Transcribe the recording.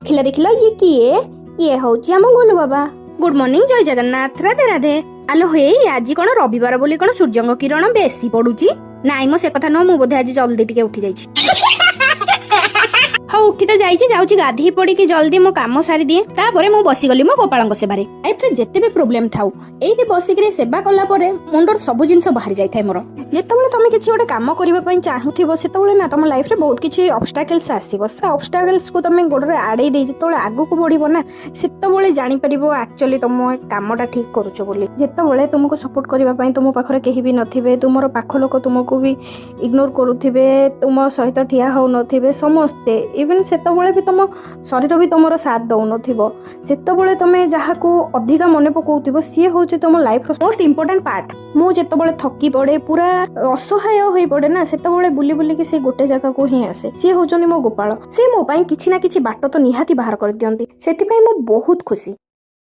ଦେଖିଲ ଦେଖିଲ, ଇଏ କିଏ? ଇଏ ହଉଛି ଆମ ଗୋଲୁ ବାବା। ଗୁଡ୍ ମର୍ଣ୍ଣିଂ, ଜୟ ଜଗନ୍ନାଥ, ରାଧେ ରାଧେ। ଆଲୋ ହେଇ, ଆଜି କଣ ରବିବାର ବୋଲି କଣ ସୂର୍ଯ୍ୟଙ୍କ କିରଣ ବେଶୀ ପଡୁଛି? ନାଇଁ ମୋ, ସେ କଥା ନୁହଁ, ମୁଁ ବୋଧେ ଆଜି ଜଲ୍ଦି ଟିକେ ଉଠି ଯାଇଛି। ହଉ, ଉଠି ତ ଯାଇଛି, ଯାଉଛି ଗାଧେଇ ପଡିକି ଜଲ୍ଦି ମୋ କାମ ସାରିଦିଏ। ତାପରେ ମୁଁ ବସିଗଲି ମୋ ଗୋପାଳଙ୍କ ସେବାରେ। ଲାଇଫରେ ଯେତେ ବି ପ୍ରୋବ୍ଲେମ ଥାଉ, ଏଇଠି ବସିକିରି ସେବା କଲା ପରେ ମୁଣ୍ଡରୁ ସବୁ ଜିନିଷ ବାହାରି ଯାଇଥାଏ ମୋର। ଯେତେବେଳେ ତମେ କିଛି ଗୋଟେ କାମ କରିବା ପାଇଁ ଚାହୁଁଥିବ, ସେତେବେଳେ ନା ତମ ଲାଇଫରେ ବହୁତ କିଛି ଅବଷ୍ଟାକଲ୍ସ ଆସିବ। ସେ ଅବଷ୍ଟାକଲ୍ସକୁ ତମେ ଗୋଡରେ ଆଡେଇ ଦେଇ ଯେତେବେଳେ ଆଗକୁ ବଢିବ ନା, ସେତେବେଳେ ଜାଣିପାରିବ ଆକ୍ଚୁଆଲି ତମ କାମଟା ଠିକ କରୁଛ ବୋଲି। ଯେତେବେଳେ ତୁମକୁ ସପୋର୍ଟ କରିବା ପାଇଁ ତୁମ ପାଖରେ କେହି ବି ନଥିବେ, ତୁମର ପାଖ ଲୋକ ତୁମକୁ ବି ଇଗ୍ନୋର କରୁଥିବେ, ତୁମ ସହିତ ଠିଆ ହେଉନଥିବେ ସମସ୍ତେ, ଇଭେନ୍ ସେତେବେଳେ ବି ତୁମ ଶରୀର ବି ତୁମର ସାଥ ଦେଉନଥିବ, ସେତେବେଳେ ତମେ ଯାହାକୁ ଅଧିକା ମନେ ପକାଉଥିବ, ସିଏ ହେଉଛି ତୁମ ଲାଇଫର ମୋଷ୍ଟ ଇମ୍ପୋର୍ଟାଣ୍ଟ ପାର୍ଟ। ମୁଁ ଯେତେବେଳେ ଥକି ପଡ଼େ, ପୁରା ଅସହାୟ ହୋଇ ପଡ଼େ ନା, ସେତେବେଳେ ବୁଲି ବୁଲିକି ସେ ଗୋଟେ ଜାଗାକୁ ହିଁ ଆସେ। ସିଏ ହେଉଛନ୍ତି ମୋ ଗୋପାଳ। ସେ ମୋ ପାଇଁ କିଛି ନା କିଛି ବାଟ ତ ନିହାତି ବାହାର କରିଦିଅନ୍ତି। ସେଥିପାଇଁ ମୁଁ ବହୁତ ଖୁସି।